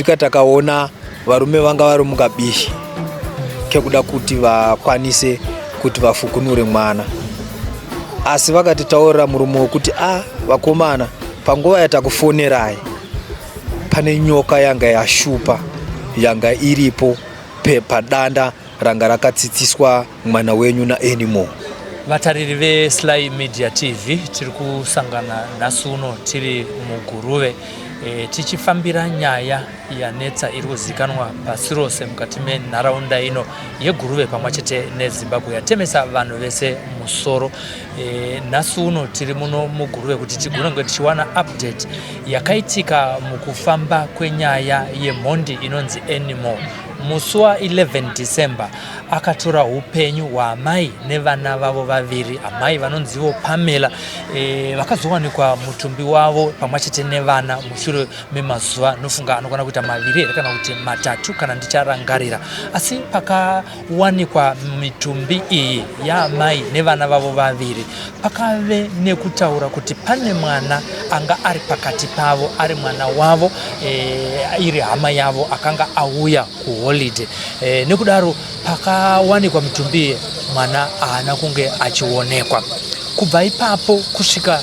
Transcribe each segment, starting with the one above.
Svika takaona varume vanga vari mukabishi kekuda kuti vakwanise kuti vafukunure mwana, asi vakatitaurira murume wekuti a vakomana, panguva yatakufonerai pane nyoka yanga yashupa yanga iripo padanda ranga rakatsitsiswa mwana wenyu naAnymore. Vatariri veSly Media TV, tiri kusangana nhasi uno tiri muGuruve tichifambira nyaya yanetsa iri kuzivikanwa pasi rose mukati menharaunda ino yeGuruve pamwe chete neZimbabwe, yatemesa vanhu vese musoro. Nhasi uno tiri muno muGuruve kuti tigone kunge tichiwana update yakaitika mukufamba kwenyaya yemhondi inonzi Anymore. Musi wa11 December akatora upenyu hwaamai nevana vavo vaviri, amai vanonzivo Pamela. Vakazowanikwa mutumbi wavo pamwe chete nevana mushure memazuva nofunga anokwana kuita 2 here kana kuti 3 kana ndicharangarira. Asi pakawanikwa mitumbi iyi yaamai nevana vavo vaviri, pakave nekutaura kuti pane mwana anga ari pakati pavo, ari mwana wavo, iri hama yavo akanga auya kuholiday. Nekudaro pakawanikwa mitumbi iyi, mwana haana kunge achionekwa. Kubva ipapo kusvika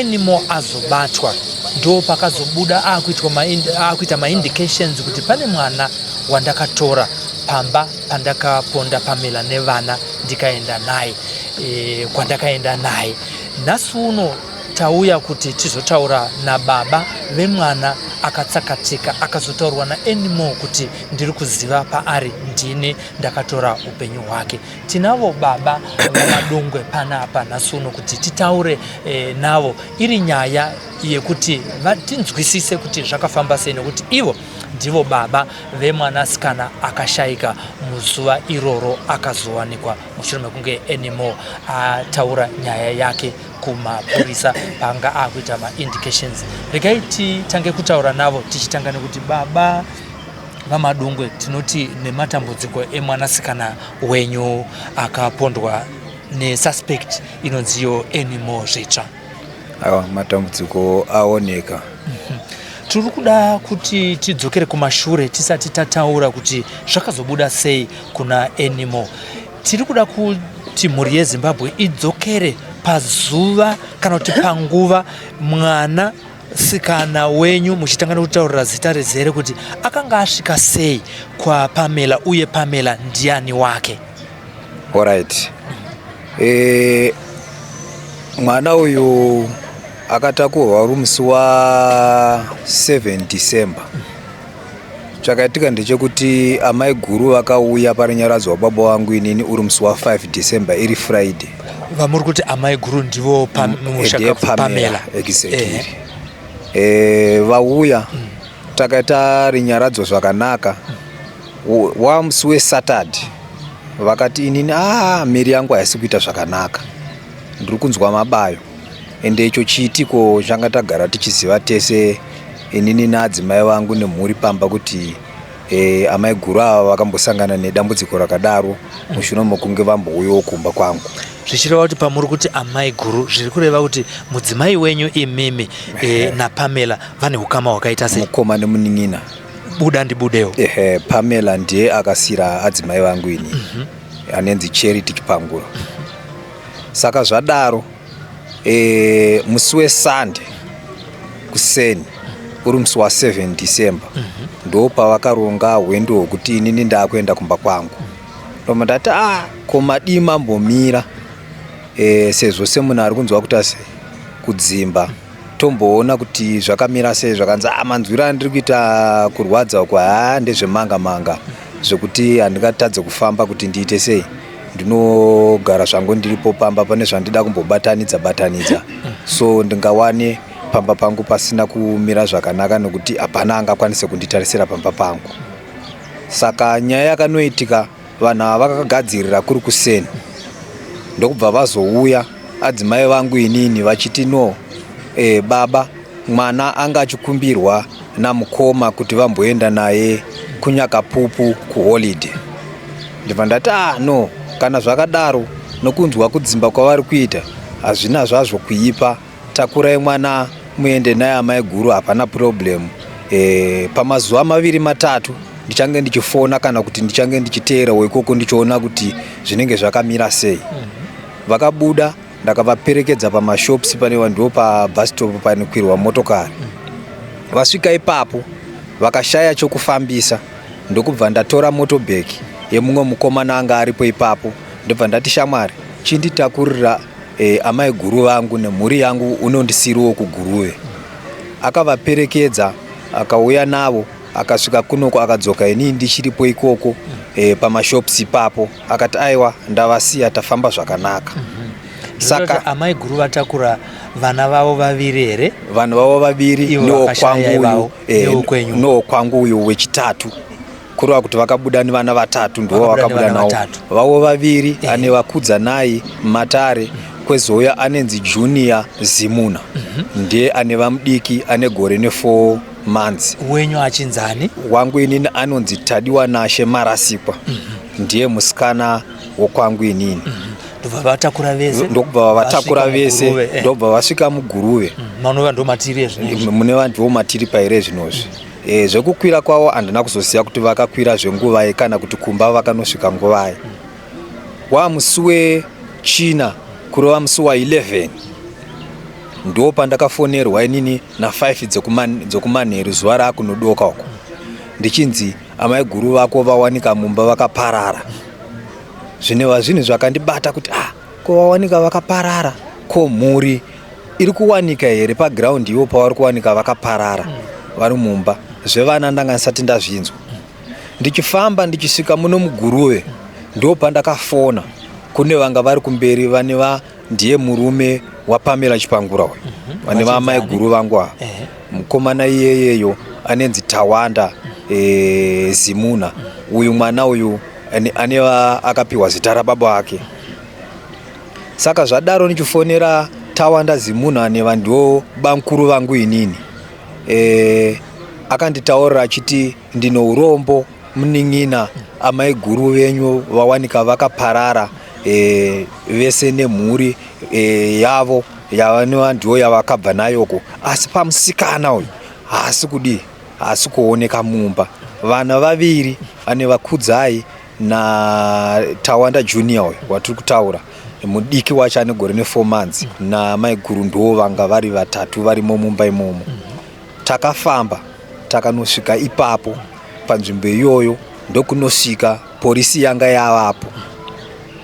Anymore azobatwa, ndo pakazobuda akuita maindications kuti pane mwana wandakatora pamba pandakaponda Pamela nevana, ndikaenda naye kwandakaenda naye. Nhasi uno tauya kuti tizotaura nababa vemwana akatsakatika, akazotaurwa naAnymore kuti ndiri kuziva paari, ndini ndakatora upenyu hwake. Tinavo baba vaMadungwe panapa nhasi uno kuti titaure navo iri nyaya yekuti vatinzwisise kuti zvakafamba sei, nekuti ivo ndivo baba vemwanasikana akashayika muzuva iroro, akazowanikwa mushure mekunge Anymore ataura nyaya yake kumapurisa panga akuita maindications. Regai titange kutaura navo, tichitanga nekuti baba vaMadungwe, tinoti nematambudziko emwanasikana wenyu akapondwa nesuspect inonziyo Anymore Zvitsva. Aiwa, matambudziko aoneka. Tiri kuda kuti tidzokere kumashure tisati tataura kuti zvakazobuda sei kuna Anymore. Tiri kuda kuti mhuri yeZimbabwe idzokere pazuva kana kuti panguva mwana sikana wenyu, muchitanga nekutaurira zita rezere, kuti akanga asvika sei kwaPamela, uye Pamela ndiani wake? Alright, mwana uyu akatakurwa uri musi wa7 December. Chakaitika ndechekuti amai guru vakauya parinyaradzo wababa wangu inini uri musi wa5 December, iri Friday. Vamuri kuti amai guru ndivo ndiye Pamela? Exactly. Vauya, takaita rinyaradzo zvakanaka. Wamusi weSaturday vakati inini, a miri yangu haisi kuita zvakanaka, ndiri kunzwa mabayo. Ende icho chiitiko changa tagara tichiziva tese, inini naadzimai vangu nemhuri pamba, kuti amai guru ava vakambosangana nedambudziko rakadaro mushure mekunge vambouyawo kumba kwangu. Zvichireva kuti pamuri kuti amai guru, zviri kureva kuti mudzimai wenyu imimi naPamela vane ukama hwakaita sei? Mukoma nemunin'ina. Buda ndibudewo. Ehe, Pamela ndiye akasira adzimai vangu ini, anenzi Charity Chipanguro. Saka zvadaro, musi weSunday kuseni uri musi wa7 December, ndo pavakaronga hwendo hwekuti inini ndaakuenda kumba kwangu. Ndobva ndati, a ko madii mambomira, sezvo semunhu ari kunzwa kuti ase kudzimba, tomboona kuti zvakamira sei? Zvakanzi, a manzwiro andiri kuita kurwadza uku, haa, ndezvemanga manga zvekuti handingatadze kufamba kuti ndiite sei, ndinogara zvangu ndiripo pamba, pane zvandida kumbobatanidza batanidza, so ndingawane pamba pangu pasina kumira zvakanaka nekuti hapana angakwanise kunditarisira pamba pangu. Saka nyaya yakanoitika, vanhu ava vakagadzirira kuri kuseni, ndokubva vazouya adzimai vangu inini vachiti, no, baba, mwana anga achikumbirwa namukoma kuti vamboenda naye kuNyakapupu kuholiday. Ndibva ndati, ah no, kana zvakadaro, nokunzwa kudzimba kwavari kuita, hazvina zvazvo kuipa, takurai mwana muende naye amai guru, hapana problem. Pamazuva maviri matatu ndichange ndichifona kana kuti ndichange ndichiteerawo ikoko ndichiona kuti zvinenge zvakamira sei. Vakabuda, ndakavaperekedza pamashops pane ndo pabus stop panokwirwa motokari. Vasvika ipapo vakashaya chokufambisa, ndokubva ndatora motorbike yemumwe mukomana anga aripo ipapo, ndobva ndati, "Shamwari, chinditakurira amai guru vangu nemhuri yangu, unondisiriwo kuGuruve." Akavaperekedza, akauya navo, akasvika kunoko, akadzoka inini ndichiripo ikoko pamashops ipapo. Akati, "Aiwa, ndavasiya, tafamba zvakanaka." Saka amai guru vatakura vana vavo vaviri here? Vanhu vavo vaviri. Ivo vakashaya ivavo, newokwenyu. Nowokwangu uyu wechitatu, kureva kuti vakabuda nevana vatatu ndo Vakabuda vakabuda nevana navo. vatatu. Vavo vaviri ane vaKudzanai Matare, kwezouya anenzi Junior Zimuna, ndiye ane vamudiki ane gore ne4 months. Wenyu achinzani? Wangu inini anonzi Tadiwa Nashe Marasikwa, ndiye musikana wokwangu inini. Ndobva vatakura vese. Ndokubva vatakura vasvika vese. muGuruve. Ndobva vasvika muGuruve. Manova ndo matiri ezvinezvi. Mune vanhu matiri paire zvinozvi. Zvekukwira kwavo handina kuzoziva kuti vakakwira zvenguvai kana kuti kumba vakanosvika nguvai. Wamusi wechina, kureva musi wa11, ndo pandakafonerwa inini na5 dzokumanheru, zuva raakunodoka uko, ndichinzi amai guru vako vawanika mumba vakaparara. Zvinova zvinhu zvakandibata kuti, ah, ko vawanika vakaparara, ko mhuri iri kuwanika here paground iwo pavari kuwanika vakaparara vari mumba? Zvevana ndanga ndisati ndazvinzwa. Ndichifamba ndichisvika muno muGuruve, ndo pandakafona kune vanga vari kumberi, vane va ndiye murume waPamela Chipangura uyu, vane vamai guru vangu ava. Mukomana iyeyeyo anenzi Tawanda Zimuna. Uyu mwana uyu aneva akapiwa zita rababa vake. Saka zvadaro, ndichifonera Tawanda Zimuna, aneva ndiwo bamukuru vangu inini, akanditaurira achiti, "Ndino urombo munin'ina, amai guru venyu vawanika vakaparara vese nemhuri yavo yavanova ndiwo yavakabva nayoko, asi pamusikana uyu haasi kudii, haasi kuoneka mumba." Vana vaviri ane vaKudzai naTawanda Junior uyu watiri kutaura, mudiki wacho ane gore ne4 months, namaiguru, ndo vanga vari vatatu varimo mumba imomo. Takafamba takanosvika ipapo panzvimbo iyoyo, ndokunosvika polisi yanga yavapo.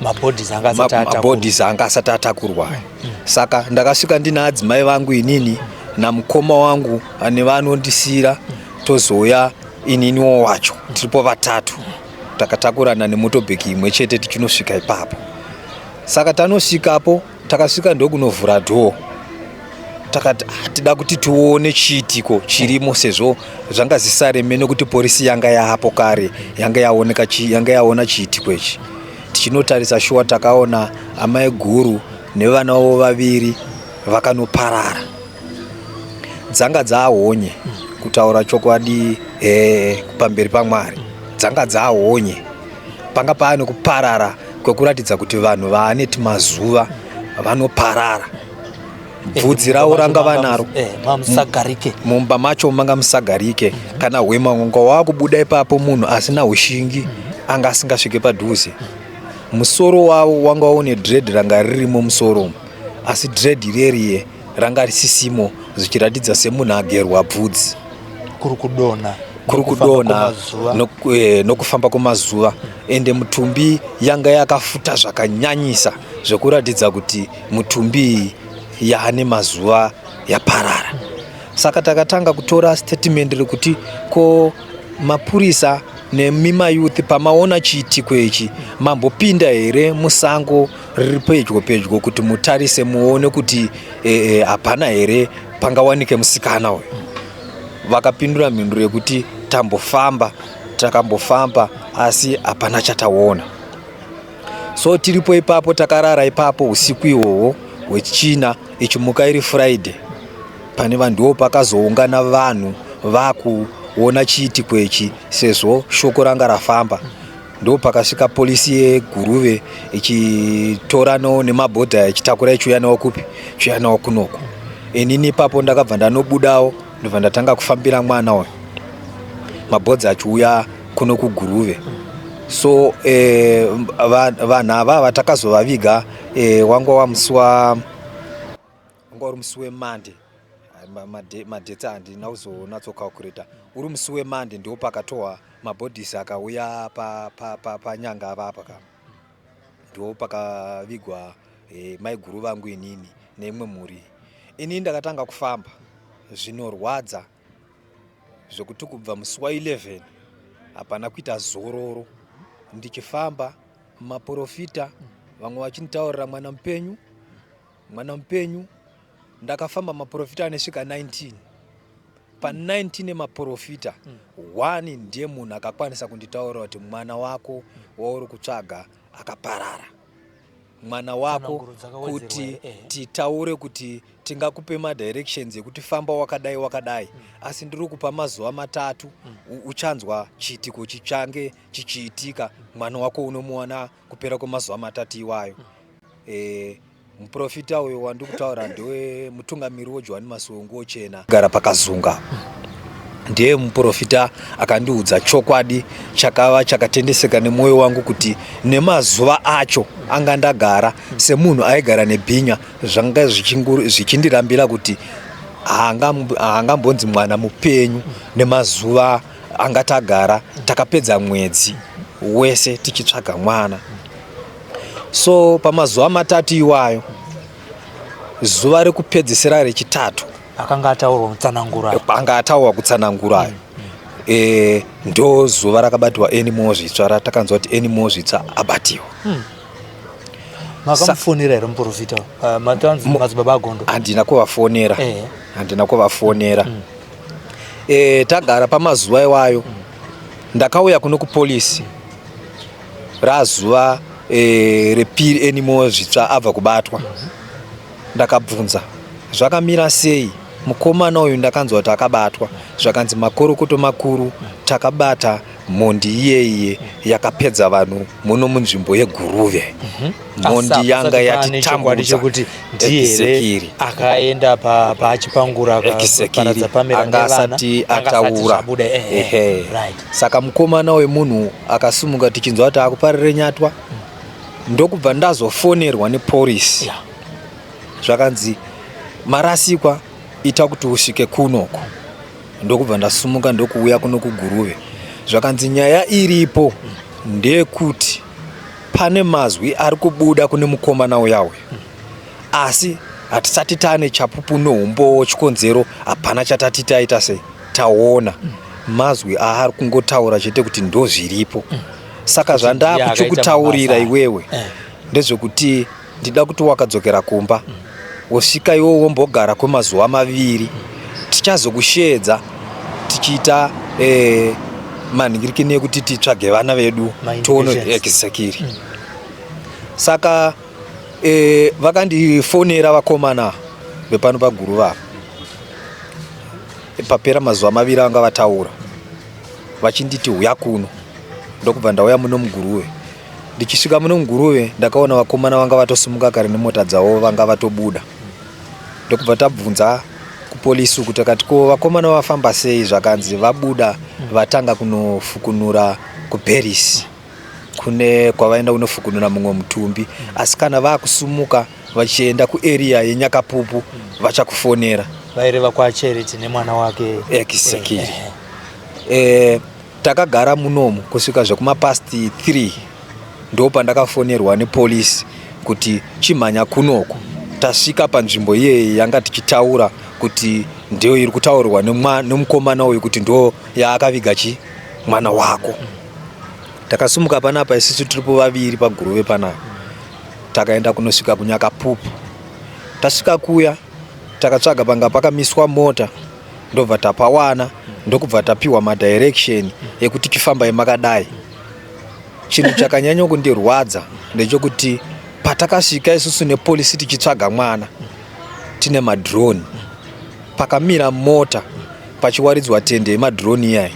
Mabodies anga asati atakurwa. Mabodies anga asati atakurwa. Saka ndakasvika ndina adzimai vangu inini namukoma wangu ane vanondisira, tozouya ininiwo wacho, tiripo vatatu, takatakurana nemotobheki imwe chete tichinosvika ipapo. Saka tanosvikapo, takasvika ndokunovhura dhoo, takati, "Ah, tida kuti tione chiitiko chirimo," sezvo zvanga zisareme nekuti polisi yanga yaapo kare, yanga yaoneka yanga yaona chiitiko ichi. Tichinotarisa, shuwa takaona amai guru nevana vavo vaviri vakanoparara. Dzanga dzaahonye, kutaura chokwadi, pamberi paMwari, dzanga dzaahonye. Panga paane kuparara kwekuratidza kuti vanhu vaane timazuva vanoparara. Bvudzi ravo ranga vanaro. Mamusagarike. Mumba macho manga musagarike. Kana hwema unga wakubuda ipapo, munhu asina ushingi anga asingasvike padhuze. Musoro wavo wanga une dread ranga ririmo musoro umu, asi dread reriye ranga risisimo, zvichiratidza semunhu agerwa bvudzi. Kuri kudonha. Kuri nokufamba kudonha kwemazuva. Nokufamba kwemazuva. Ende mutumbi yanga yakafuta zvakanyanyisa, zvekuratidza kuti mutumbi iyi yaane mazuva yaparara. Saka takatanga kutora statement rekuti, ko mapurisa nemimayouth, pamaona chiitiko ichi, mambopinda here musango riri pedyo pedyo kuti mutarise muone kuti hapana here pangawanike musikana uyu? Vakapindura mhinduro yekuti, "Tambofamba, takambofamba, asi hapana chataona." So tiripo ipapo, takarara ipapo usiku ihwohwo hwechina, ichimuka iri Friday, pane vanhuwo pakazoungana vanhu vakuona chiitiko ichi, sezvo shoko ranga rafamba. Ndo pakasvika polisi yeGuruve ichitora no nemabhodha, ichitakura, ichiuya nawo kupi? Ichiuya nawo kunoku. Inini ipapo ndakabva ndanobudawo. Ndobva ndatanga kufambira mwana uyu, mabhodzi achiuya kuno kuGuruve. So vanhu ava vatakazovaviga wanga wamusi wa wanga uri musi weMonday. Madates handina kuzonatsocalculata. Uri musi weMonday ndo pakatohwa mabodies akauya panyanga avapa ka, ndo pakavigwa maiguru vangu inini neimwe mhuri. Inini ndakatanga kufamba zvinorwadza zvekuti kubva musi wa11 hapana kuita zororo ndichifamba. Maprofita vamwe vachinditaurira mwana mupenyu, mwana mupenyu. Ndakafamba maprofita anosvika 19. Pa19 emaprofita, one ndiye munhu akakwanisa kunditaurira kuti mwana wako wauri kutsvaga akaparara, mwana wako. Tsananguro dzakawedzerwa. Kuti here? Titaure kuti tingakupe madirections ekuti famba wakadai wakadai, asi ndiri kupa mazuva 3, uchanzwa chiitiko chichange chichiitika. Mwana wako unomuwana kupera kwemazuva 3 iwayo. Muprofita uyo wandiri kutaura ndewe mutungamiri weJohani Masowe Chena, gara pakazunga. Ndiye muprofita akandiudza chokwadi chakava chakatendeseka nemwoyo wangu kuti nemazuva acho anga ndagara semunhu aigara nebhinya, zvanga zvichindirambira kuti haangambonzi mwana mupenyu nemazuva anga tagara. Takapedza mwedzi wese tichitsvaga mwana. So pamazuva 3 iwayo, zuva rekupedzisira rechitatu, akanga ataurwa mutsananguro. Anga ataurwa kutsanangurayo, ndo zuva rakabatiwa Anymore Zvitsva, ratakanzwa kuti Anymore Zvitsva abatiwa. Makamufonera here muprofita? Matanzi Madzibaba Agondo? Handina kuvafonera. Handina kuvafonera. Tagara pamazuva iwayo, ndakauya kuno kupolisi razuva repiri Anymore Zvitsva abva kubatwa. Ndakabvunza zvakamira sei mukomana uyu, ndakanzwa kuti akabatwa. Zvakanzi makorokoto makuru, takabata mhondi iyeiye yakapedza vanhu muno munzvimbo yeGuruve. Mhondi Asi yanga hapasati pane chokwadi yatitambudza. Chekuti ndiye here Exactly. akaenda paachipangura Exactly. akaparadza Pamela Anga nevana? asati Anga asati ataura. zvabuda. Ehe. Right. Saka mukomana wemunhu akasumuka, tichinzwa kuti akuparire nyatwa, ndokubva ndazofonerwa nepolisi. Zvakanzi marasikwa, ita kuti usvike kunoko. Ndokubva ndasumuka ndokuuya kuno kuGuruve. Zvakanzi nyaya iripo ndeyekuti pane mazwi ari kubuda kune mukomana uya uyu, asi hatisati taane chapupu neumbowo. Chikonzero hapana chatati taita sei taona. Mazwi aari kungotaura chete kuti ndo zviripo. Saka Kuti ndiye zvandakuchikutaurira akaita mabasa. iwewe ndezvekuti ndida kuti wakadzokera kumba, wosvika iwo wombogara kwemazuva 2. Tichazokusheedza tichiita manhingirikini ekuti titsvage vana vedu, tione. Ma-indications. Exactly. Saka vakandifonera vakomana vepano paGuruva apa papera mazuva 2 vanga vataura, vachinditi huya kuno. Ndokubva ndauya muno muGuruve. Ndichisvika muno muGuruve, ndakaona vakomana vanga vatosimuka kare nemota dzavo, vanga vatobuda. Ndokubva tabvunza kupolisi uku, takati ko vakomana vafamba sei? Zvakanzi vabuda, vatanga kunofukunura kuParis, kune kwavaenda kunofukunura mumwe mutumbi, asi kana vakusumuka vachienda kuarea yeNyakapupu vachakufonera. Vaireva kwaCharity nemwana wake. Exactly. Takagara munomu kusvika zvekumapast 3, ndo pandakafonerwa nepolisi kuti chimhanya kunoku, tasvika panzvimbo iyeye yanga tichitaura kuti ndiyo iri kutaurwa nemukomana uyu kuti ndo yaakaviga chi mwana wako. Takasumuka panapa isusu tiripo vaviri paGuruve panapa, takaenda kunosvika kuNyakapupu. Tasvika kuya, takatsvaga panga pakamiswa mota, ndobva tapawana, ndokubva tapiwa madirection ekuti chifambai makadai. Chinhu chakanyanya kundirwadza ndechekuti patakasvika isusu nepolisi tichitsvaga mwana tine madrone, pakamira mota pachiwaridzwa tende yemadrone iyai,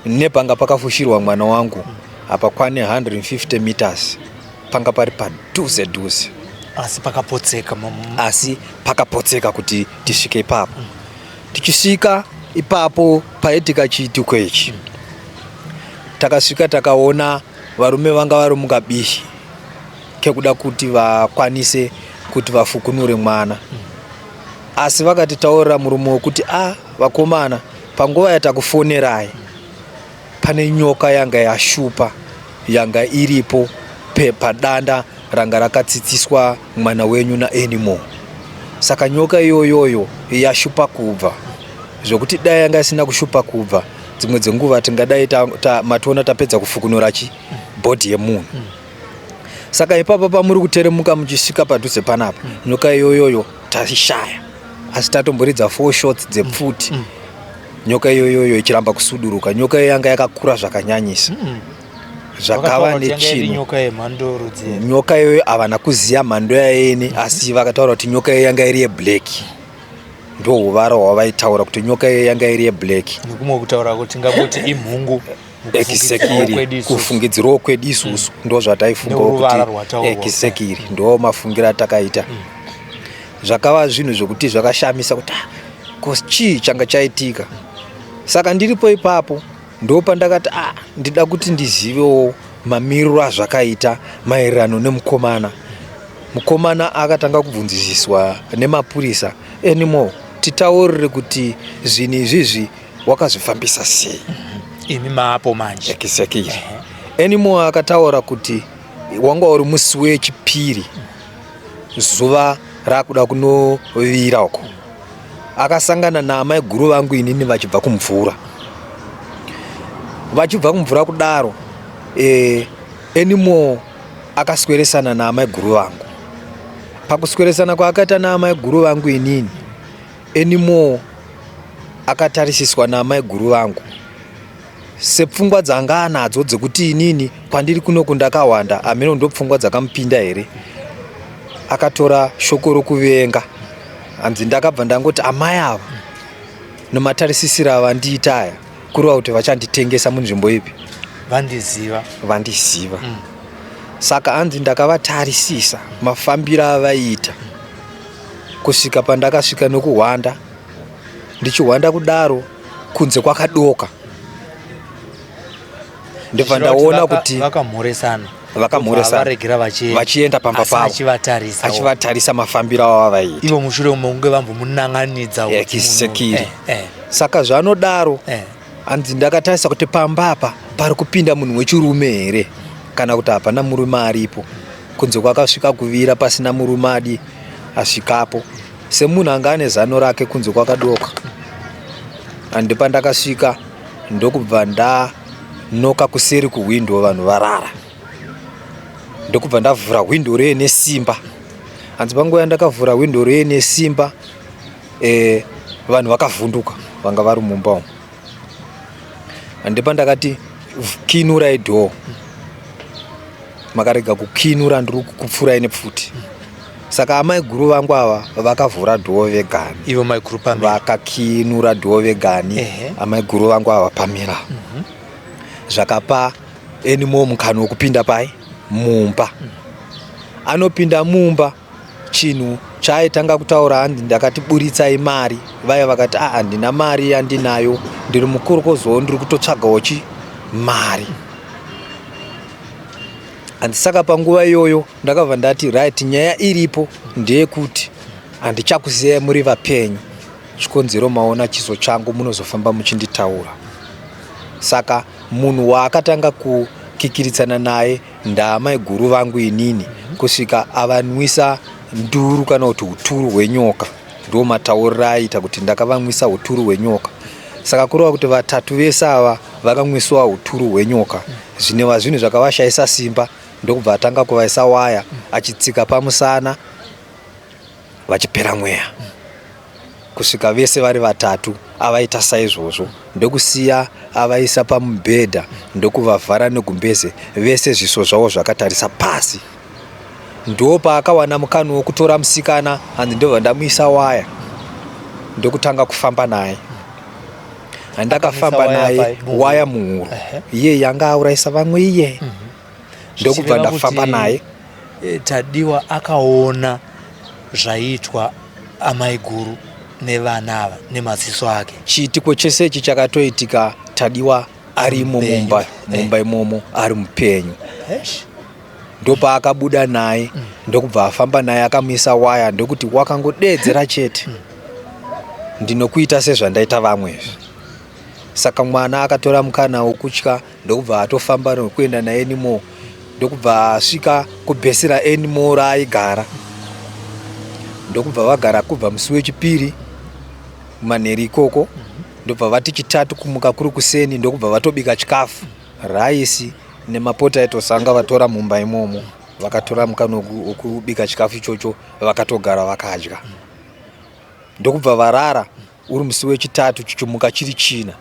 nepanga pakafushirwa mwana wangu apa kwane 150 meters, panga pari padhuze dhuze. Asi pakapotseka Asi pakapotseka kuti tisvike ipapo. Tichisvika ipapo paitika chiitiko ichi, takasvika takaona varume vanga vari mukabishi kekuda kuti vakwanise kuti vafukunure mwana. Asi vakatitaurira murume wekuti a vakomana, panguva yatakufonerai pane nyoka yanga yashupa yanga iripo padanda ranga rakatsitsiswa mwana wenyu naAnymore. Saka nyoka iyoyoyo yashupa kubva, zvokuti dai yanga isina kushupa kubva, dzimwe dzenguva tingadai mationa tapedza kufukunura chi bhodhi yemunhu. Saka ipapa pamuri kuteremuka muchisvika padhuze panapa, nyoka iyoyoyo taishaya, asi tatomboridza 4 shots dzepfuti, nyoka iyoyoyo ichiramba kusuduruka. Nyoka iyo yanga yakakura zvakanyanyisa, zvakava nechinhu. Nyoka yemhando rudzii? Nyoka iyoyo havana kuziva mhando yaini, asi vakataura kuti nyoka iyo yanga iri yeblack. Ndo huvara hwavaitaura kuti nyoka iyo yanga iri yeblack. Nekumwe kutaura kuti tingangoti imhungu. Exactly, kufungidzirawo kwedu isusu ndo zvataifungawo. Neruvara kuti rwataurwa. Exactly, ndo mafungiro atakaita. Zvakava zvinhu zvokuti zvakashamisa kuti, "Ah, ko chii changa chaitika?" Saka ndiripo ipapo ndo pandakati, ah, ndida kuti ndizivewo mamiriro azvakaita maererano nemukomana. Mukomana akatanga kubvunzisiswa nemapurisa, "Anymore, titaurire kuti zvinhu izvizvi wakazvifambisa sei?" Imi maapo manje. Exactly. Anymore akataura kuti wanga uri musi wechipiri, zuva rakuda kunovira uko, akasangana naamai guru vangu inini vachibva kumvura. Vachibva kumvura kudaro, Anymore akasweresana naamai guru vangu. Pakusweresana kwaakaita naamai guru vangu inini, Anymore akatarisiswa naamai guru vangu sepfungwa dzanga anadzo dzekuti inini kwandiri kunoku ndakawanda ameno. Ndo pfungwa dzakamupinda here, akatora shoko rokuvenga. Hanzi ndakabva ndangoti amai ava nematarisisiro avandiita aya, kureva kuti vachanditengesa munzvimbo ipi? Vandiziva. Vandiziva. Saka hanzi ndakavatarisisa mafambiro avaiita kusvika pandakasvika nokuhwanda. Ndichihwanda kudaro, kunze kwakadoka, ndobva ndaona kuti Vakamhoresana. Vakamhoresana. Varegera vachienda. Vachienda pamba Asi pavo. Achivatarisa. Achivatarisa mafambiro avo avaiita. Ivo mushure mekunge vambomunanganidza kuti Exactly. munhu- Saka zvanodaro, hanzi ndakatarisa kuti pamba apa pari kupinda munhu wechirume here kana kuti hapana murume aripo. Kunze kwakasvika kuvira pasina murume adi asvikapo. Semunhu anga ane zano rake, kunze kwakadoka, handi pandakasvika ndokubva ndanoka kuseri kuhwindo, vanhu varara, ndokubva ndavhura hwindo reye nesimba. Hanzi panguva yandakavhura hwindo reye nesimba, vanhu vakavhunduka vanga vari mumba umu. Handipa ndakati, "Kinurai door, makarega kukinura ndiri kukupfurai nepfuti." Saka amai guru vangu ava vakavhura door vegani. Ivo maiguru pamira. Vakakinura door vegani. Amai guru vangu ava pamira, zvakapa Anymore mukana wekupinda pai mumba. Anopinda mumba, chinhu chaaitanga kutaura, handi ndakati, "Buritsai mari." Vaya vakati, "Aa, handina mari yandinayo, ndiri mukorokozowo, ndiri kutotsvagawo chi mari." Handi saka panguva iyoyo ndakabva ndati, "Right, nyaya iripo ndeyekuti handichakusiyai muri vapenyu. Chikonzero maona chiso changu, munozofamba muchinditaura." Saka munhu waakatanga kukikiritsana naye ndaamai guru vangu inini, kusvika avanwisa nduru kana kuti uturu hwenyoka. Ndo matauriro aita kuti ndakavamwisa uturu hwenyoka. Saka kureva kuti vatatu vese ava vakamwisiwa uturu hwenyoka, zvinova zvinhu zvakavashayisa simba. Ndokubva atanga kuvaisa waya achitsika pamusana, vachipera mweya kusvika vese vari vatatu avaita saizvozvo. Ndokusiya avaisa pamubhedha, ndokuvavhara negumbeze, vese zviso zvavo zvakatarisa pasi. Ndo paakawana mukana wokutora musikana. Hanzi ndobva ndamuisa waya, ndokutanga kufamba naye. Handakafamba Akamisa waya naye pai? Muhuro? Waya muhuro. Iye yanga aurayisa vamwe iye, ndokubva Zvichireva ndafamba kuti, naye. Tadiwa akaona zvaiitwa amai guru. nevana ava nemaziso ake. Chiitiko chese ichi chakatoitika Tadiwa arimo mumba mumba imomo ari mupenyu. Ndopaakabuda naye ndokubva afamba naye akamuisa waya ndokuti wakangodeedzera chete ndinokuita sezvandaita vamwe izvi. Saka mwana akatora mukana wokutya ndokubva atofamba nokuenda naAnymore ndokubva asvika kubhesi raAnymore raaigara ndokubva vagara kubva musi wechipiri manheru ikoko ndobva vati chitatu kumuka kuri kuseni ndokubva vatobika chikafu raisi nemapotatoes anga vatora mumba imomo vakatora mukana wekubika chikafu ichocho vakatogara vakadya ndokubva varara uri musi wechitatu chichimuka chiri china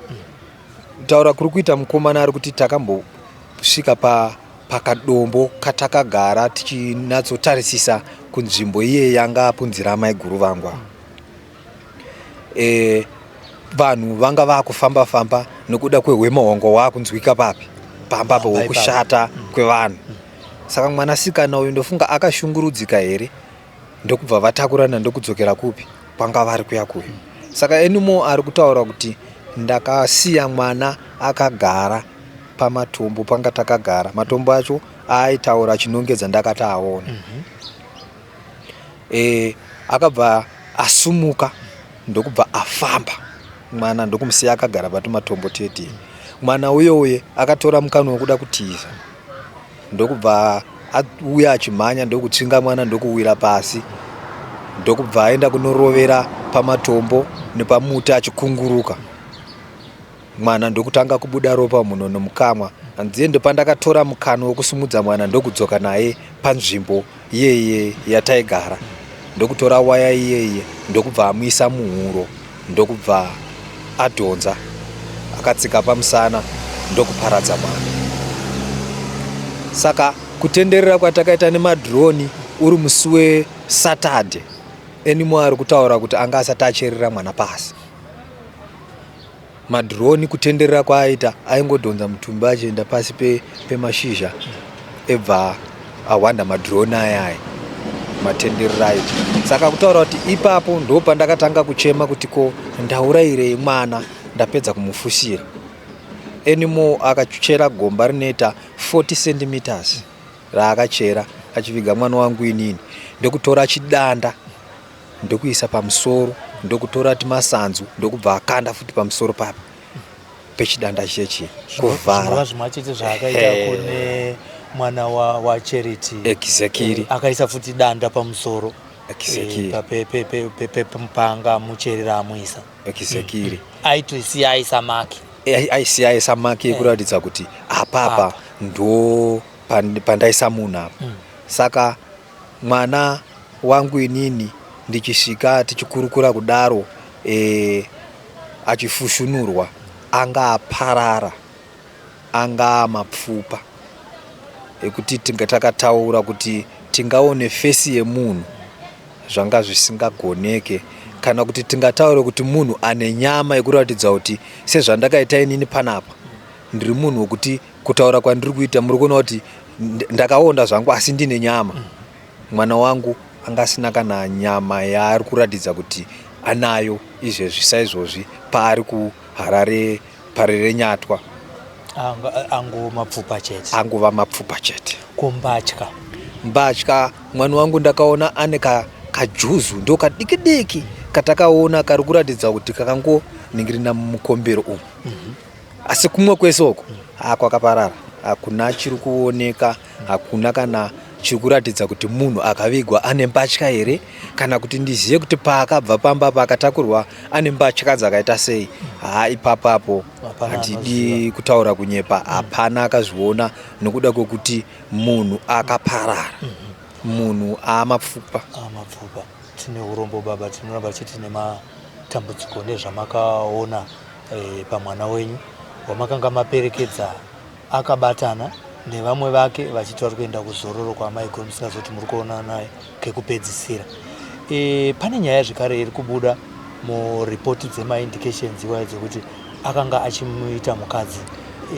kutaura kuri kuita mukomana ari kuti takambosvika pa pakadombo katakagara tichinatsotarisisa kunzvimbo iye yanga apunzira amaiguru vangu ava e, vanhu vanga vakufamba famba nokuda kwehwema hwanga hwakunzwika papi pamba apa hwekushata kwevanhu. Saka mwanasikana uyu ndofunga akashungurudzika here ndokubva vatakurana ndokudzokera kupi kwanga vari kuya kuya. Saka Anymore ari kutaura kuti ndakasiya mwana akagara pamatombo panga takagara matombo acho aaitaura achinongedza ndakataaona. Mm -hmm. E, akabva asumuka ndokubva afamba mwana ndokumusiya akagara patumatombo tete mwana uyo uye akatora mukana wekuda kutiza ndokubva auya achimhanya ndokutsinga mwana ndokuwira pasi ndokubva aenda kunorovera pamatombo nepamuti achikunguruka mwana ndokutanga kubuda ropa muno nomukamwa hanziye ndopandakatora mukana wekusimudza mwana ndokudzoka naye panzvimbo iyeye yataigara ndokutora waya iyeye ndokubva amuisa muhuro ndokubva adhonza akatsika pamusana ndokuparadza mwana saka kutenderera kwatakaita nemadroni uri musi wesaturday anymore ari kutaura kuti anga asati acherera mwana pasi Madrone kutenderera kwaaita aingodhonza mutumbi achienda pasi pemashizha pe ebva ahwanda madrone aya aya matenderero aita saka kutaura kuti ipapo ndo pandakatanga kuchema kuti ko ndaurairei mwana ndapedza kumufusira anymore akachera gomba rinoita 40 centimeters raakachera achiviga mwana wangu inini ndokutora chidanda ndokuisa pamusoro ndokutora timasanzu ndokubva akanda futi pamusoro papa pechidanda chechi kuvhara zvimwe chete zvaakaita kune mwana waCharity wa exactly. Eh, akaisa futi danda pamusoro exactly. Eh, panga mucherera amuisa exactly. Mm. Aitosiya aisa maki eh, aisiya aisa maki yekuratidza kuti apapa ndo pandaisa munhu apa mm. Saka mwana wangu inini ndichisvika tichikurukura kudaro e, achifushunurwa anga aparara anga amapfupa ekuti tinga takataura kuti tingaone fesi yemunhu zvanga zvisingagoneke kana kuti tingataure kuti munhu ane nyama yekuratidza kuti sezvandakaita inini panapa ndiri munhu wekuti kutaura kwandiri kuita muri kuona kuti ndakaonda zvangu asi ndine nyama mm. mwana wangu anga asina kana nyama yaari kuratidza kuti anayo izvezvi saizvozvi paari kuharare parerenyatwa angova mapfupa chete angova mapfupa chete ko mbatya mbatya mwana wangu ndakaona ane kajuzu ndo kadiki diki katakaona kari kuratidza kuti kakangoningirina mumukombero umu mm -hmm. Asi kumwe kwese uko ah, kwakaparara, hakuna chiri kuoneka, hakuna kana chiri kuratidza kuti munhu akavigwa ane mbatya here kana kuti ndizive kuti paakabva pamba paakatakurwa ane mbatya dzakaita sei. Haa, ipapapo hatidi kutaura kunyepa, hapana akazviona nokuda kwekuti munhu akaparara, munhu aamapfupa. Amapfupa. Tine urombo baba, tinoramba chete nematambudziko nezvamakaona e, pamwana wenyu wamakanga maperekedza akabatana nevamwe vake vachiti vari kuenda kuzororo kwaamaiguru musingazoti muri kuonana naye kekupedzisira. E, pane nyaya zvekare iri kubuda muripoti dzemaindications iwayo dzekuti akanga achimuita mukadzi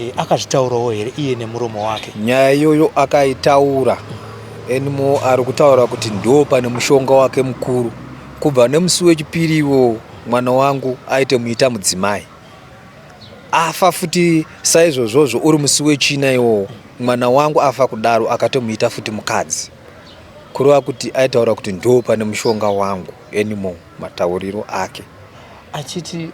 e, akazvitaurawo here iye nemuromo wake? Nyaya iyoyo akaitaura Anymore ari kutaura kuti ndo pane mushonga wake mukuru kubva nemusi wechipiri iwowo. Mwana wangu aite muita mudzimai. Afa futi saizvozvozvo uri musi weChina iwowo. Mwana wangu afa kudaro akatomuita futi mukadzi. Kureva kuti aitaura kuti ndo pane mushonga wangu Anymore matauriro ake. Achiti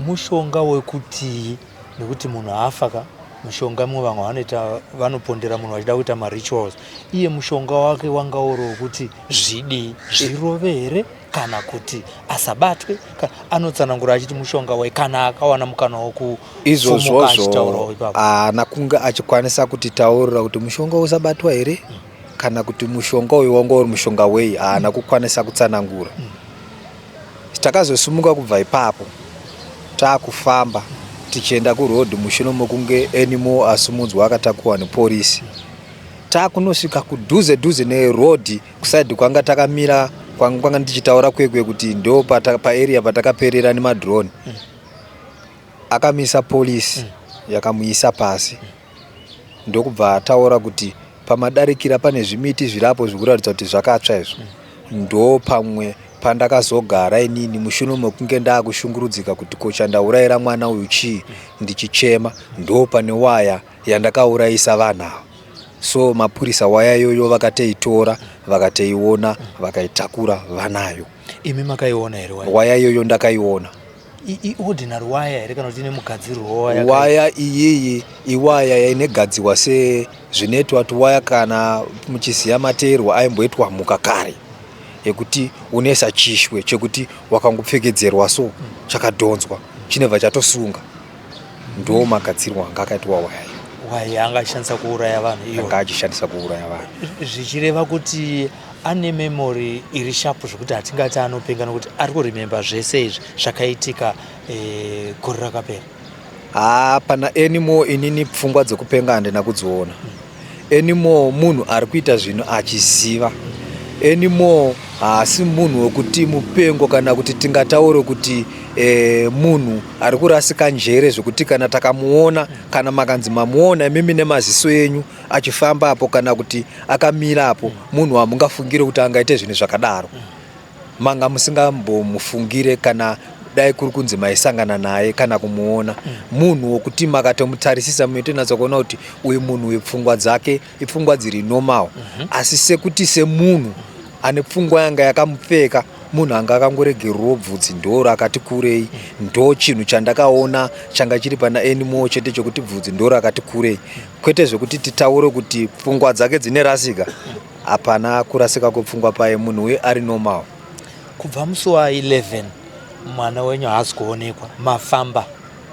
mushonga wekutii nekuti munhu afa ka mushonga mumwe vamwe vanoita vanopondera munhu vachida kuita marituals iye mushonga wake wanga uri wekuti zvidii zvirove here kana kuti asabatwe anotsanangura achiti mushonga wai kana akawana mukana wokufumuka achitaurawo ipapo haana kunge achikwanisa kutitaurira kuti mushonga usabatwa here kana kuti mushonga uyu wanga uri mushonga wei haana kukwanisa kutsanangura. Takazosimuka kubva ipapo taakufamba tichienda kuroad mushure mekunge Anymore asumudzwa akatakurwa neporisi. Takunosvika kudhuze dhuze neroad kusaidhi kwanga takamira kwanga ndichitaura kwekwe kuti ndo paarea patakaperera nemadrone. Akamisa polisi yakamuisa pasi ndokubva ataura kuti pamadarikira pane zvimiti zvirapo zvikuratidza kuti zvakatsva izvo. Ndo pamwe pandakazogara inini mushure mekunge ndakushungurudzika kuti ko chandaurayira mwana uyu chii ndichichema ndo pane waya yandakaurayisa vanhu ava. So mapurisa waya iyoyo vakateitora vakateiona vakaitakura vanayo. Imi makaiona here waya? Waya iyoyo ndakaiona. Iordinary waya here kana kuti ine mugadzirwo waya? Waya iyiyi iwaya yainegadzirwa sezvinoitwa tuwaya kana muchiziva mateerwo aimboitwa mhuka kare ekuti unoisa chishwe chekuti wakangopfekedzerwa so chakadhonzwa chinobva chatosunga. Ndo magadzirwo anga akaitwa waya iyo. Waya yaanga achishandisa kuuraya vanhu iyo. Anga achishandisa kuuraya vanhu. Zvichireva kuti ane memory iri sharp zvekuti hatingati anopenga nokuti ari kuremember zvese izvi zvakaitika eh, gore rakapera. Haa pana Anymore inini pfungwa dzekupenga handina kudziona. Anymore munhu ari kuita zvinhu achiziva. Anymore haasi munhu wekuti mupengo kana kuti tingataure kuti e, munhu ari kurasika njere zvekuti kana takamuona kana makanzi mamuona imimi nemaziso enyu achifamba apo kana kuti akamira apo munhu wamungafungire kuti angaite zvinhu zvakadaro manga musingambomufungire kana dai kuri kunzi maisangana naye kana kumuona munhu wokuti makatomutarisisa munotonatsa kuona kuti uyu munhu uyu pfungwa dzake ipfungwa dziri normal asi sekuti semunhu ane pfungwa yanga yakamupfeka munhu anga akangoregererwo bvudzi ndo rakati kurei ndo chinhu chandakaona changa chiri pana Anymore chete chokuti bvudzi ndo rakati kurei kwete zvekuti titaure kuti pfungwa dzake dzine rasika hapana kurasika kwepfungwa paye munhu uye ari normal. Kubva musi wa 11 mwana wenyu haasi kuonekwa, mafamba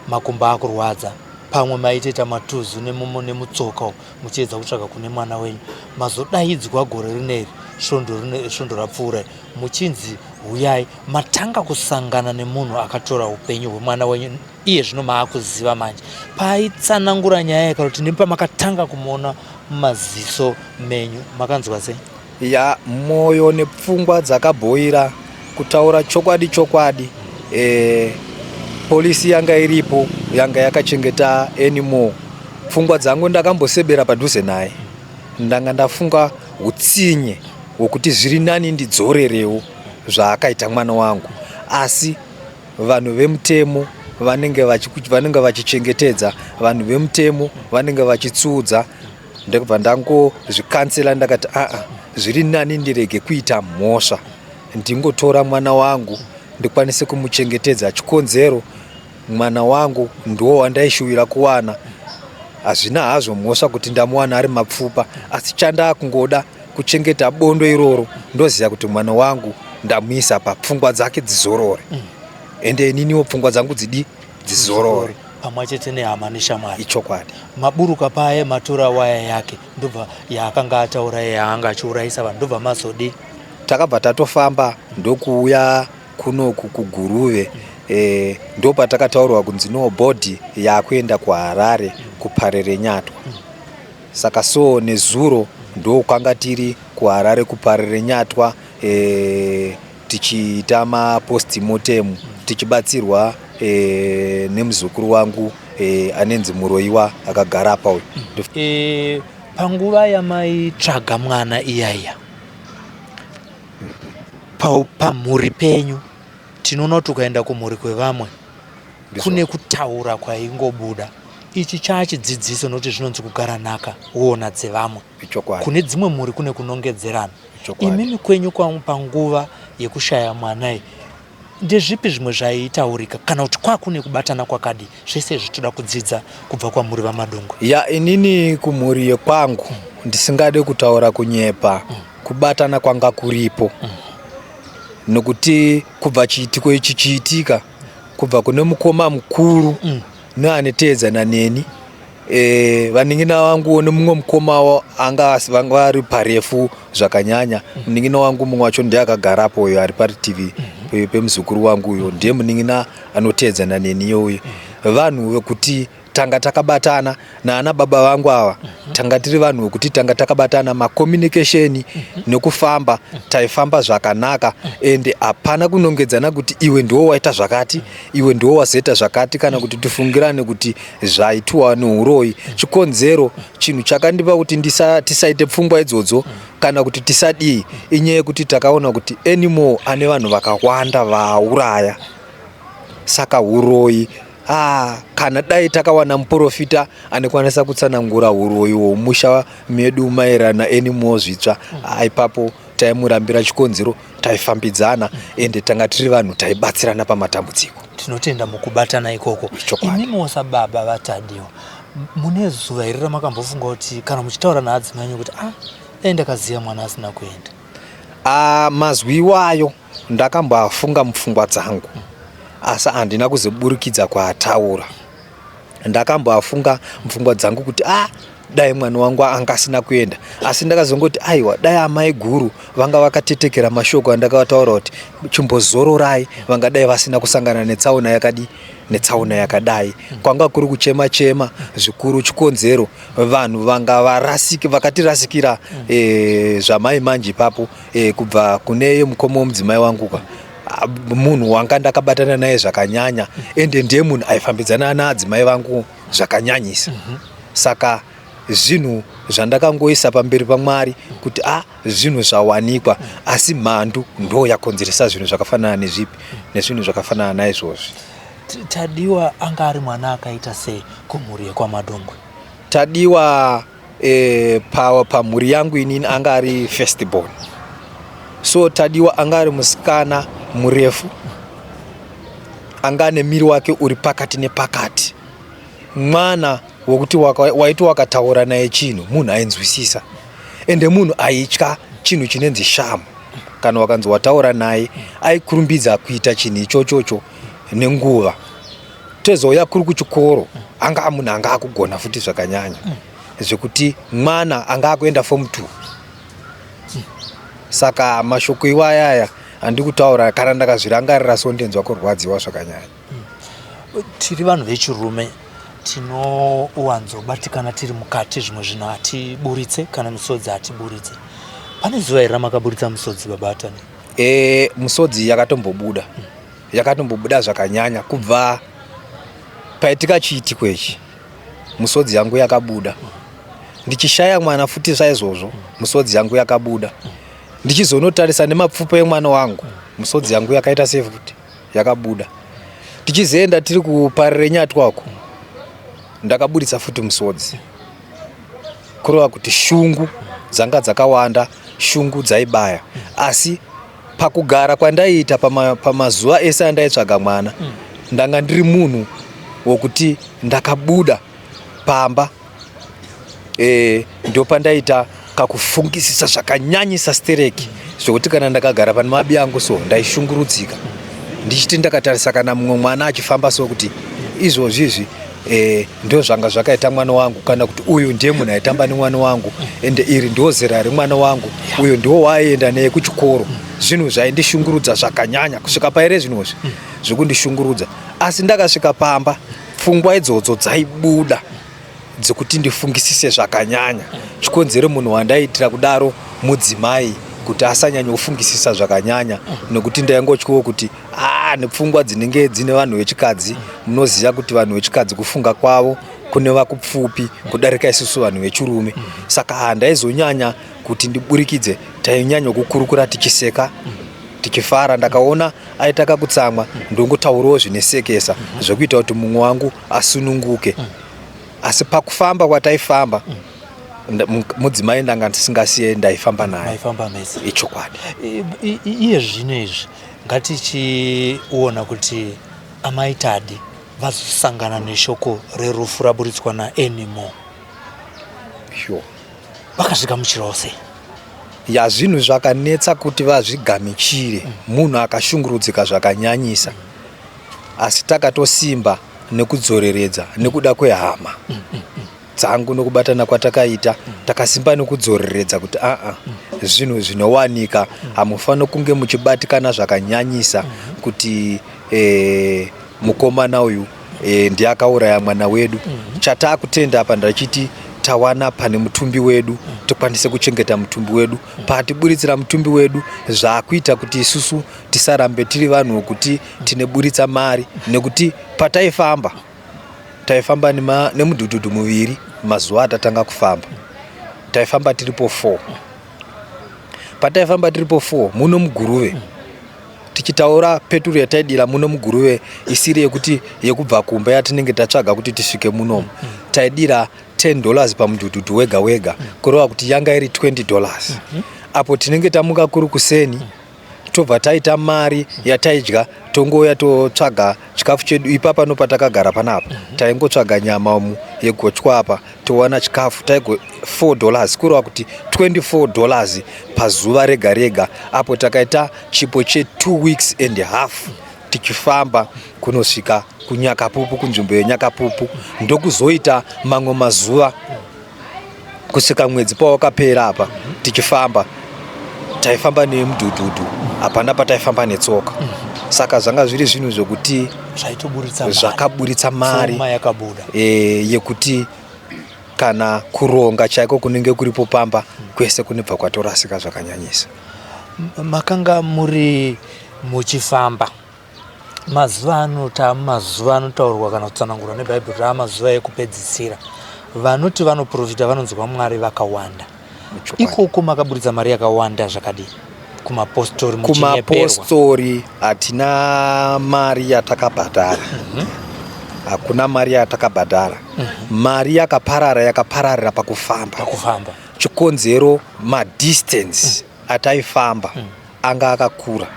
makumbo akurwadza, pamwe maitoita matuzu nemutsoka umu muchiedza kutsvaga kune mwana wenyu. Mazodaidzwa gore rineri svondo rapfuura muchinzi huyai, matanga kusangana nemunhu akatora upenyu hwemwana wenyu iye zvino maakuziva manje. Paaitsanangura nyaya iyi kana kuti nepamakatanga kumuona mumaziso menyu makanzwa sei? Ya moyo nepfungwa dzakabhoira kutaura chokwadi chokwadi e, polisi yanga iripo yanga yakachengeta Anymore pfungwa dzangu ndakambosebera padhuze naye ndanga ndafunga utsinye hwokuti zviri nani ndidzorerewo zvaakaita mwana wangu asi vanhu vemutemo vanenge vanenge vachichengetedza vanhu vemutemo vanenge vachitsuudza ndokubva ndangozvikansela ndakati aa zviri nani ndirege kuita mhosva ndingotora mwana wangu ndikwanise kumuchengetedza chikonzero mwana wangu ndiwo wandaishuvira kuwana hazvina hazvo mhosva kuti ndamuwana ari mapfupa asi chandakungoda kuchengeta bondo iroro ndoziva kuti mwana wangu ndamuisa papfungwa dzake dzizorore ende ininiwo pfungwa dzangu dzidi dzizorore pamwe chete nehama neshamwari ichokwadi maburuka paye matora waya yake ndobva yaakanga ataura yaanga achiurayisa vanhu ndobva mazodii takabva tatofamba ndokuuya kunoku kuGuruve e, ndopatakataurwa kunzi no body yakuenda kuHarare kuParerenyatwa saka so nezuro ndokwanga tiri kuHarare kuParerenyatwa e, tichiita mapostmortem tichibatsirwa e, nemuzukuru wangu e, anenzi Muroiwa akagara apa uyu. E, panguva yamaitsvaga mwana iyaiya pamhuri penyu. Tinoona kuti ukaenda kumhuri kwevamwe kune kutaura kwaingobuda. Ichi chaachidzidziso nokuti zvinonzi kugara nhaka woona dzevamwe. Kune dzimwe mhuri kune kunongedzerana. Imimi kwenyu panguva yekushaya mwana iyi ndezvipi zvimwe zvaitaurika kana kuti kwakune kubatana kwakadii? Zvese izvi toda kudzidza kubva kwamuri VaMadungwe. Ya, inini kumhuri yekwangu ndisingade kutaura kunyepa, kubatana kwanga kuripo, nokuti kubva chiitiko ichi chiitika, kubva kune mukoma mukuru neaneteedzana neni, vanin'ina vangu nemumwe mukoma anga vanga vari parefu zvakanyanya. Munin'ina wangu mumwe wacho ndiye akagarapo uyo ari parutivi pemuzukuru wangu uyo, ndiye munin'ina anoteedzana neni iyoyo. Vanhu vekuti tanga takabatana naana baba vangu ava, tanga tiri vanhu vekuti tanga takabatana macommunication nekufamba, taifamba zvakanaka, ende hapana kunongedzana kuti iwe ndiwo waita zvakati, iwe ndiwo wazoita zvakati, kana kuti tifungirane kuti zvaitwa neuroyi. Chikonzero chinhu chakandipa kuti tisaite pfungwa idzodzo kana kuti tisadii inyaya yekuti takaona kuti Anymore ane vanhu vakawanda vauraya, saka uroyi, ah, kana dai takawana muprofita anokwanisa kutsanangura uroyi hwomusha medu maererano naAnymore Zvitsva, ah, ipapo taimurambira. Chikonzero taifambidzana, ende tanga tiri vanhu taibatsirana pamatambudziko. Tinotenda mukubatana ikoko. Chokwadi. Imimiwo sababa vaTadiwa, mune zuva here ramakambofunga kuti kana muchitaura naadzimai enyu kuti, ah, dai ndakaziva mwana asina kuenda? Ah, mazwi iwayo ndakamboafunga mupfungwa dzangu, asi handina kuzoburikidza kuataura. Ndakamboafunga mupfungwa dzangu kuti, ah, dai mwana wangu anga asina kuenda, asi ndakazongoti aiwa, dai amai guru vanga vakatetekera mashoko andakavataura kuti chimbozororai, vangadai vasina kusangana netsaona yakadi netsaona yakadai. Kwanga kuri kuchema chema zvikuru. Chikonzero vanhu vanga varasiki vakatirasikira zvamai manje ipapo, kubva kune mukoma wemudzimai wangu ka, munhu wanga ndakabatana naye zvakanyanya, ende ndiye munhu aifambidzana naadzimai vangu zvakanyanyisa. Saka zvinhu zvandakangoisa pamberi paMwari kuti a zvinhu zvawanikwa, asi mhandu ndo yakonzeresa zvinhu zvakafanana nezvipi nezvinhu zvakafanana naizvozvi. Tadiwa anga ari mwana akaita sei kumhuri yekwaMadungwe? Tadiwa pamhuri yangu inini anga ari first born. So Tadiwa anga ari musikana murefu, anga ane miri wake uri pakati nepakati, mwana wokuti waiti wakataura naye chinhu munhu ainzwisisa, ende munhu aitya chinhu chinenzi shamu. Kana wakanzi wataura naye, aikurumbidza kuita chinhu ichochocho nenguva. Tozouya kuri kuchikoro, anga munhu anga akugona futi zvakanyanya, zvekuti mwana anga akuenda form 2. Saka mashoko iwayaya handi kutaura, kana ndakazvirangarira so ndenzwa kurwadziwa zvakanyanya. Tiri vanhu vechirume, tinowanzobatikana tiri mukati, zvimwe zvinhu hatiburitse, kana misodzi hatiburitse. Pane zuva here ramakaburitsa musodzi, baba Atani? Musodzi yakatombobuda, yakatombobuda zvakanyanya. Kubva paitika chiitiko ichi, musodzi yangu yakabuda. Ndichishaya mwana futi saizvozvo, musodzi yangu yakabuda. Ndichizonotarisa nemapfupa emwana wangu, musodzi yangu yakaita sefuti yakabuda. Tichizoenda tiri kuparire nyatwako, ndakaburitsa futi musodzi, kureva kuti shungu dzanga dzakawanda, shungu dzaibaya. Asi pakugara kwandaiita pamazuva ese andaitsvaga mwana, ndanga ndiri munhu wokuti ndakabuda pamba, ndopandaita kakufungisisa zvakanyanyisa stereki, zvokuti kana ndakagara pane mabi angu so ndaishungurudzika, ndichiti ndakatarisa kana mumwe mwana achifamba so kuti izvozvi izvi ndo zvanga zvakaita mwana wangu, kana kuti uyu ndiye munhu aitamba nemwana wangu, ende iri ndo zera remwana wangu, uyu ndiwo waaienda naye kuchikoro. Zvinhu zvaindishungurudza zvakanyanya kusvika paire zvinozvi zvekundishungurudza. Asi ndakasvika pamba, pfungwa idzodzo dzaibuda dzekuti ndifungisise zvakanyanya. Chikonzero munhu wandaiitira kudaro mudzimai, kuti asanyanyofungisisa zvakanyanya, nekuti ndaingotyawo kuti a nepfungwa dzinenge dzine vanhu vechikadzi. Munoziva kuti vanhu vechikadzi kufunga kwavo kuneva kupfupi kudarika isusu vanhu vechirume. Saka handaizonyanya kuti ndiburikidze, tainyanya kukurukura tichiseka. Tichifara, ndakaona aita kakutsamwa, ndongotaurawo zvinesekesa zvekuita kuti mumwe wangu asununguke. Asi pakufamba kwataifamba, mudzimai ndanga ndisingasiye, ndaifamba naye. Maifamba mese. Ichokwadi. Iye zvino izvi ngatichiona kuti amai Tadi vazosangana neshoko rerufu raburitswa naAnymore. Sure. Vakazvigamuchirawo sei? Ya, zvinhu zvakanetsa kuti vazvigamichire. Munhu akashungurudzika zvakanyanyisa, asi takatosimba nekudzoreredza nekuda kwehama dzangu nekubatana kwatakaita. Takasimba nekudzoreredza kuti aa, zvinhu zvinowanika, hamufaniri kunge muchibatikana zvakanyanyisa kuti mukomana uyu ndiye akauraya mwana wedu. Chataakutenda apa ndachiti tawana pane mutumbi wedu, tikwanise kuchengeta mutumbi wedu. Patiburitsira mutumbi wedu, zvaakuita kuti isusu tisarambe tiri vanhu vokuti tineburitsa mari, nekuti pataifamba taifamba nemudhudhudhu muviri. Mazuva atatanga kufamba taifamba tiripo 4. Pataifamba tiripo 4 muno muGuruve, tichitaura peturu yataidira muno muGuruve isiri yekuti yekubva kumba yatinenge tatsvaga kuti tisvike munomu, taidira $10 pamudhudhudhu wega wega, kureva kuti yanga iri $20. Apo tinenge tamuka kuri kuseni, tobva taita mari yataidya, tongouya totsvaga chikafu chedu ipapa nopatakagara panapa. Taingotsvaga nyama umu yegochwa apa, towana chikafu taigo $4, kureva kuti $24 pazuva rega rega. Apo takaita chipo che2 weeks and half tichifamba kunosvika kuNyakapupu, kunzvimbo yeNyakapupu, ndokuzoita mamwe mazuva kusvika mwedzi pawakapera apa tichifamba. Taifamba nemudhudhudhu, hapana pataifamba netsoka. Saka zvanga zviri zvinhu zvokuti Zvaitoburitsa mari. Zvakaburitsa mari. Pfuma yakabuda. Yekuti kana kuronga chaiko kunenge kuripo pamba kwese kunobva kwatorasika zvakanyanyisa. Makanga muri muchifamba mazuva ano, tamazuva anotaurwa kana kutsanangurwa neBhaibheri, taa mazuva ekupedzisira. Vanoti vanoprofita, vanonzwa Mwari vakawanda. Ikoko makaburitsa mari yakawanda zvakadii kumapostori muchinyeperwa? Kumapostori hatina mari yatakabhadhara. Hakuna mari yatakabhadhara. Mari yakaparara yakapararira pakufamba. Pakufamba. Chikonzero, madistance ataifamba anga akakura.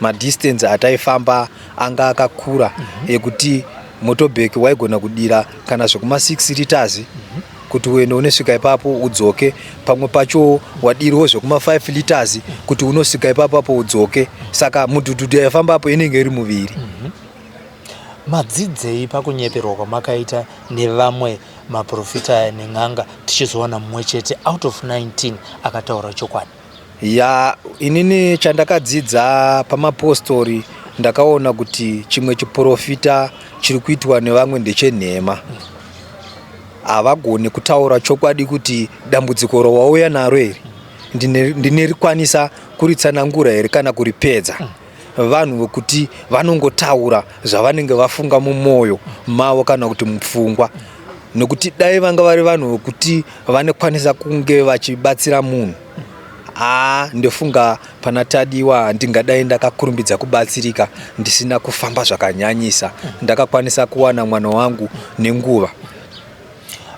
Madistance ataifamba anga akakura ekuti motorbike waigona kudira kana zvekuma 6 liters kuti uende unosvika ipapo udzoke. Pamwe pacho wadiriwo zvekuma 5 liters kuti unosvika ipapo apo udzoke. Saka mudhudhudhu yaifambapo inenge iri muviri. Madzidzei pakunyeperwa kwamakaita nevamwe maprofita aya nen'anga, tichizowana mumwe chete out of 19 akataura chokwadi? Ya, inini chandakadzidza pamapostori, ndakaona kuti chimwe chiprofita chiri kuitwa nevamwe ndechenhema. Havagoni kutaura chokwadi kuti dambudziko rawauya naro iri ndinerikwanisa kuritsanangura here kana kuripedza. Vanhu vekuti vanongotaura zvavanenge vafunga mumwoyo mavo kana kuti mupfungwa, nekuti dai vanga vari vanhu vekuti vanokwanisa kunge vachibatsira munhu, aa, ndofunga pana Tadiwa ndingadai ndakakurumbidza kubatsirika, ndisina kufamba zvakanyanyisa, ndakakwanisa kuwana mwana wangu nenguva.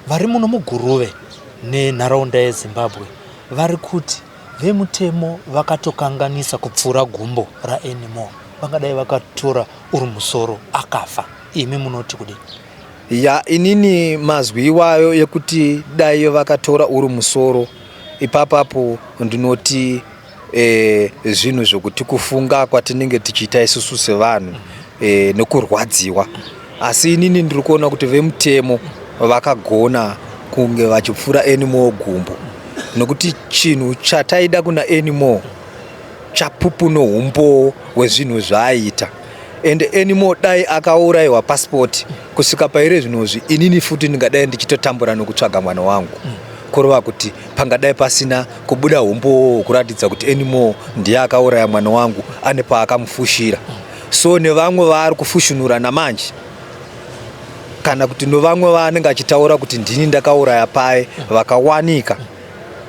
Vari muno muGuruve nenharaunda yeZimbabwe vari kuti vemutemo vakatokanganisa kupfuura gumbo raAnymore, vangadai vakatora uri musoro akafa. Imi munoti kudii? Ya, inini mazwi iwayo ekuti dai vakatora uri musoro ipapapo, ndinoti zvinhu zvokuti kufunga kwatinenge tichiita isusu sevanhu nekurwadziwa. Asi inini ndiri kuona kuti vemutemo vakagona kunge vachipfuura Anymore gumbo, nokuti chinhu chataida kuna Anymore chapupu noumbowo hwezvinhu zvaaita. Ende Anymore dai akaurayiwa passport kusvika paire zvinozvi, inini futi ndingadai ndichitotambura nokutsvaga mwana wangu, kureva kuti pangadai pasina kubuda umbowo hwekuratidza kuti Anymore ndiye akauraya mwana wangu, ane paakamufushira. So nevamwe vaari kufushunura namanje, kana kuti novamwe vaanenge achitaura kuti ndini ndakauraya paye, vakawanika,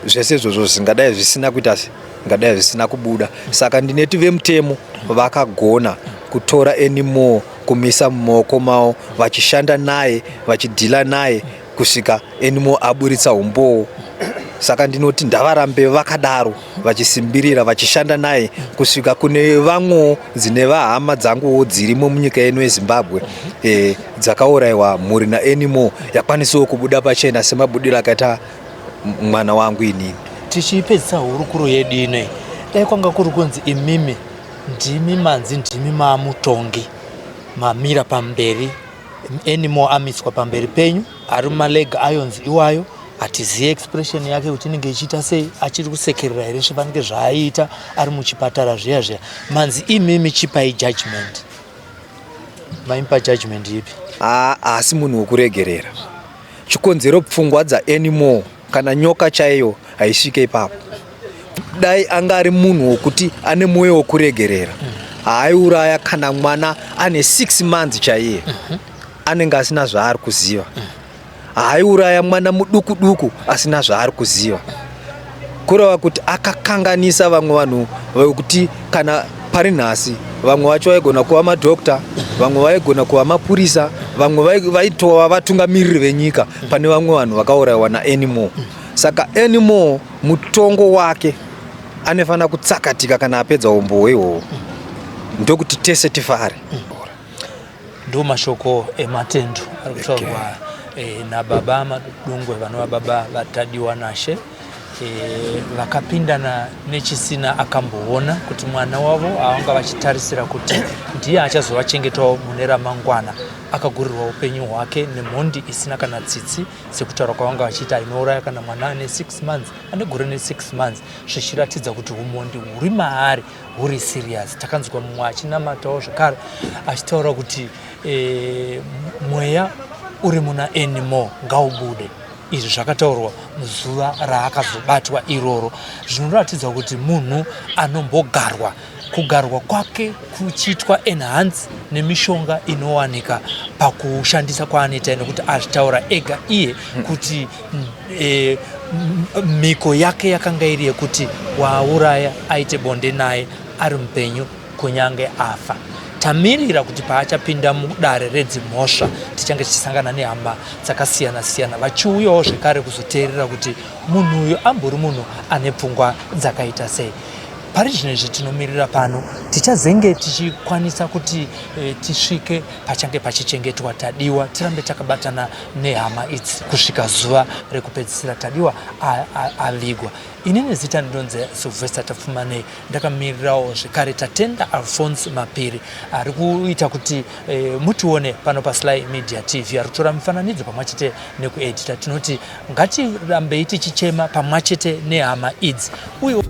zvese izvozvo zvingadai zvisina kuita se. Ngadai zvisina kubuda. Saka ndineti vemutemo vakagona kutora Anymore kumisa mumaoko mavo, vachishanda naye, vachidhila naye kusvika Anymore aburitsa umbowo. Saka ndinoti ndavarambe vakadaro, vachisimbirira, vachishanda naye kusvika kune vamwewo dzine vahama dzanguwo dzirimo munyika yedu yeZimbabwe dzakaurayiwa mhuri naAnymore yakwanisawo kubuda pachena semabudiro akaita mwana wangu inini. Tichipedzisa hurukuro yedu inoi, dai kwanga kuri kunzi imimi ndimi manzi ndimi maamutongi, mamira pamberi, Anymore amiswa pamberi penyu, ari mumaleg irons iwayo, hatizive expression yake kuti inenge ichiita sei, achiri kusekerera here zvifanike zvaaiita ari muchipatara zviya zviya. Manzi imimi chipai judgment, maimupa judgment ipi? Haasi munhu wekuregerera. Chikonzero pfungwa dzaAnymore kana nyoka chaiyo haisvike ipapo. Dai anga ari munhu wokuti ane mwoyo wokuregerera, haaiuraya kana mwana ane 6 months chaiye, anenge asina zvaari kuziva. Haaiuraya mwana muduku duku asina zvaari kuziva. Kureva kuti akakanganisa vamwe vanhu vekuti kana pari nhasi vamwe vacho vaigona kuva madhokta, vamwe vaigona kuva mapurisa, vamwe vaitova vatungamiriri venyika pane vamwe vanhu vakaurayiwa naAnymore. Saka Anymore mutongo wake anofanira kutsakatika kana apedza umbowo ihwohwo, ndokuti tese tifare. Ndo mashoko ematendo ari kutaurwa nababa Madungwe, vanova baba vaTadiwa Nashe, vakapindana nechisina akamboona kuti mwana wavo avanga vachitarisira kuti ndiye achazovachengetawo mune ramangwana akagurirwa upenyu hwake nemhondi isina kana tsitsi, sekutaura kwavanga vachiita, inouraya kana mwana ane 6 months, ane gore ne6 months, zvichiratidza kuti umondi huri maari huri serious. Takanzwa mumwe achinamatawo zvekare achitaura kuti mweya uri muna Anymore ngaubude. Izvi zvakataurwa muzuva raakazobatwa iroro, zvinoratidza kuti munhu anombogarwa, kugarwa kwake kuchiitwa enhance nemishonga inowanika pakushandisa kwaanoita, nekuti azvitaura ega iye kuti mhiko yake yakanga iri yekuti wauraya aite bonde naye ari mupenyu kunyange afa. Tamirira kuti paachapinda mudare redzimhosva tichange tichisangana nehama dzakasiyana siyana vachiuyawo zvekare kuzoteerera kuti munhu uyu ambori munhu ane pfungwa dzakaita sei. Pari zvino izvi tinomirira pano, tichazenge tichikwanisa kuti tisvike pachange pachichengetwa Tadiwa, tirambe takabatana nehama idzi kusvika zuva rekupedzisira Tadiwa avigwa. Inini zita ndinonzi Sylvester Tapfumanei, ndakamirirawo zvekare Tatenda Alphonse Mapiri ari kuita kuti mutione pano paSly Media TV, ari kutora mifananidzo pamwe chete nekuedita. Tinoti ngatirambei tichichema pamwe chete nehama idzi uye